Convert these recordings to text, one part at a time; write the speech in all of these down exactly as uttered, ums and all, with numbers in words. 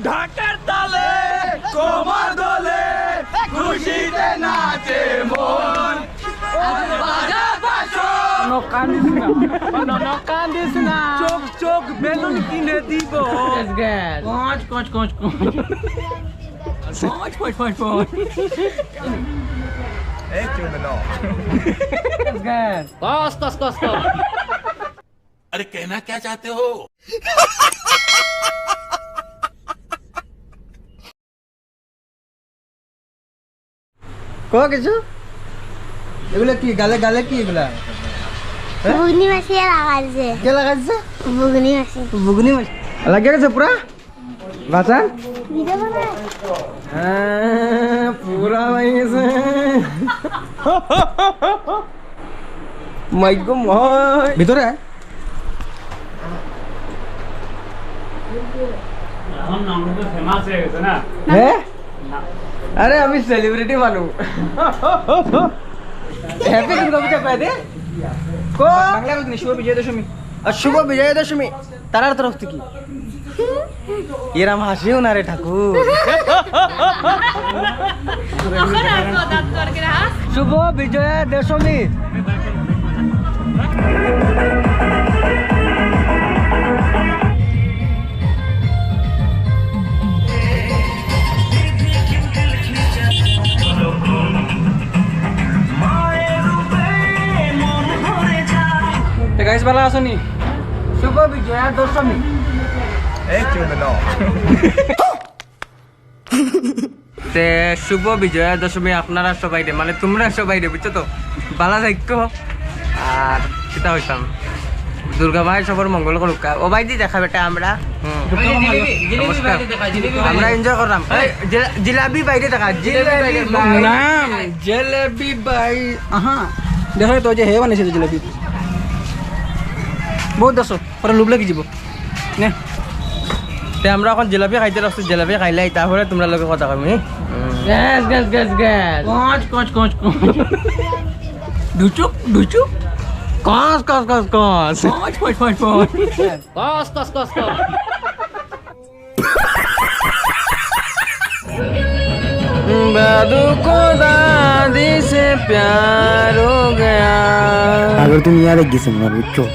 ঢাকার তালে, কোমর দোলে, খুশিতে নাচে মন। কোনো কান্দিস না। কোনো কান্দিস না। চোখ চোখ বেলুন কিনে দিব। Yes, yes। কচ, কচ, কচ, কচ। কচ, কচ, কচ, কচ। এই চুদনো। Yes, yes। কচ, কচ, কচ, কচ। अरे, कहना क्या चाहते हो? ক কিছু? এগুলা কি? গালে, গালে কি এগুলা? হ্যাঁ? বুগনি মাসি লাগাইছে। কে লাগাইছে? বুগনি মাসি। বুগনি মাসি। লাগিয়া গেছে পুরা? বাঁচান? ভিডিও বানায়। হ্যাঁ, পুরা হয়ে গেছে। মাইগো মাই। ভিতরে আয়। এখন নাম তো ফেমাস হয়ে গেছে না? হ্যাঁ? না। আরে, আমি সেলিব্রিটি মানুষ। হ্যাপি দুর্গা পূজা কয় দে? কো? বাংলা বুঝনি, শুভ বিজয়া দশমী। আর শুভ বিজয়া দশমী। তারার তরফ থেকে। এরাম হাসিও না রে ঠাকুর। শুভ বিজয়া দশমী। তো গাইস, ভালা আছো নি? শুভ বিজয়া দশমী। এই চুদনো। তে শুভ বিজয়া দশমী আপনারা সবাইরে, মানে তোমরা সবাইরে, বুঝছো তো? ভালা থাকো। আর কিতা কইতাম, দুর্গা মাই সবার মঙ্গল করুক। ও ভাই দি দেখা বেটা আমরা। হুম। জিলেবি, জিলেবি নমস্কার। বাইরে দেখা, জিলেবি বাইরে। আমরা এনজয় করলাম। এই, জিলা-, জিলাপি বাইরে দেখা, জিলেবি জিলেপি বাইরে। বাইরে। না, জিলেবি ভাই। আহা। দেখো তো, যে হে বানাইছে জিলাপি। বহুত দেখছো, পরে লোভ লাগি যাব। নে। তে আমরা এখন জিলাপি খাইতে লাগছি, জিলাপি খাইলাই, তারপরে তোমরা লগে কথা কইমু, হুম? Gas, gas, gas, gas. কচ, কচ, কচ, কচ। ঢুচুক, ঢুচুক। কচ, কচ, কচ, কচ। কচ, কচ, কচ, কচ। কচ, কচ, কচ, কচ। बादू को दादी से प्यार हो गया। আগর তুমি ইয়ার গেছে মনে হয়, বুঝছো?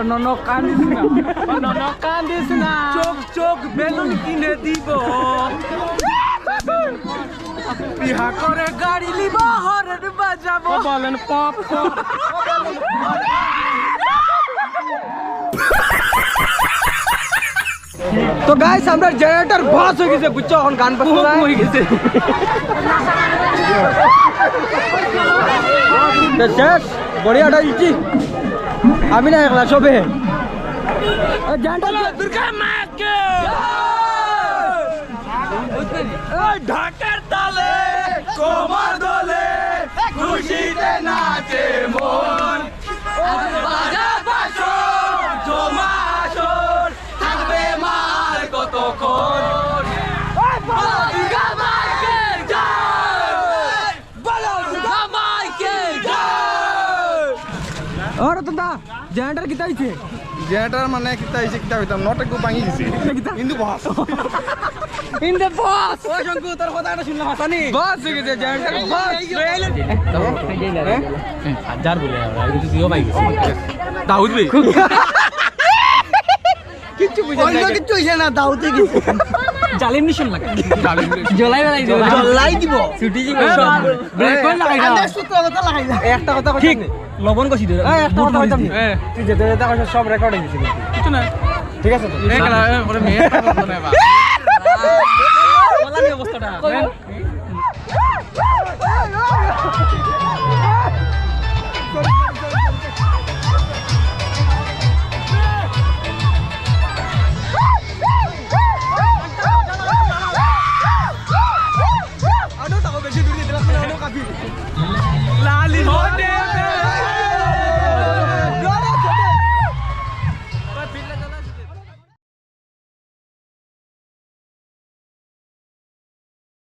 নন কান্দিস না, নন কান্দিস না। চোখ চোখ বেলুন কিনে দিব। বিয়া করে গাড়ি লিব, হরেন বাজাবো। বলেন পপ পপ। তো গাইস, আমরার জেনারেটর বাস অই গেছে, বুঝছো? অখন গান বাজতে নাই। অই গেছে। তো শেষ, বড়িয়াটা দিচ্ছি। আমি না একলা, সবে। জেনারেটর দুর্গা মাকে। এই ঢাকার তালে, তোমার দলে, খুশিতে নাচে মন। আজ বাজার বাসর, জমা আসর, থাকবে মাল কতক্ষণ। বলো দুর্গা মাইকে জয়, বলো দুর্গা মাইকে জয়। ও রতন দা, জেনারেটর কিতা অইছে? জেনারেটর মানে কিতা অইছে, কিতা অইতাম, নট একটু ভাঙি গেছে। কিতা? কিন্তু বস। In the boss। ও শঙ্কু, তোর কথা একটা শুনলাম, হাসানি। বস অই গেছে, জেনারেটর বস। হাজার বলে, আর কিছু দিও ভাই। দাউদ ভাই। কিচ্ছু বুঝে অন্য না। কিচ্ছু অইছে না, দাউদে গেছে। জালিম নিশন লাগা। জলাই বেলাই দিব। জলাই দিব। ছুটি দিব। হ্যাঁ, সব। ব্রেক করে লাগাই না। আন্দাজ সূত্র কথা লাগাই না। একটা কথা ঠিক। লবণ কষি দে। এই, একটা কথা কইতাম নি? হ্যাঁ। তুই যেতে যেতে কইছস সব রেকর্ড অই গেছে কিন্তু। কিছু না। ঠিক আছে তো? এই খেলা, এই, ওরে মেয়ে, কথা বলবো না এবার। বলা নি অবস্থাটা? হ্যাঁ? আনো, তাও বেশি দূর যেতে লাগবে না, আনো কাফি। লালি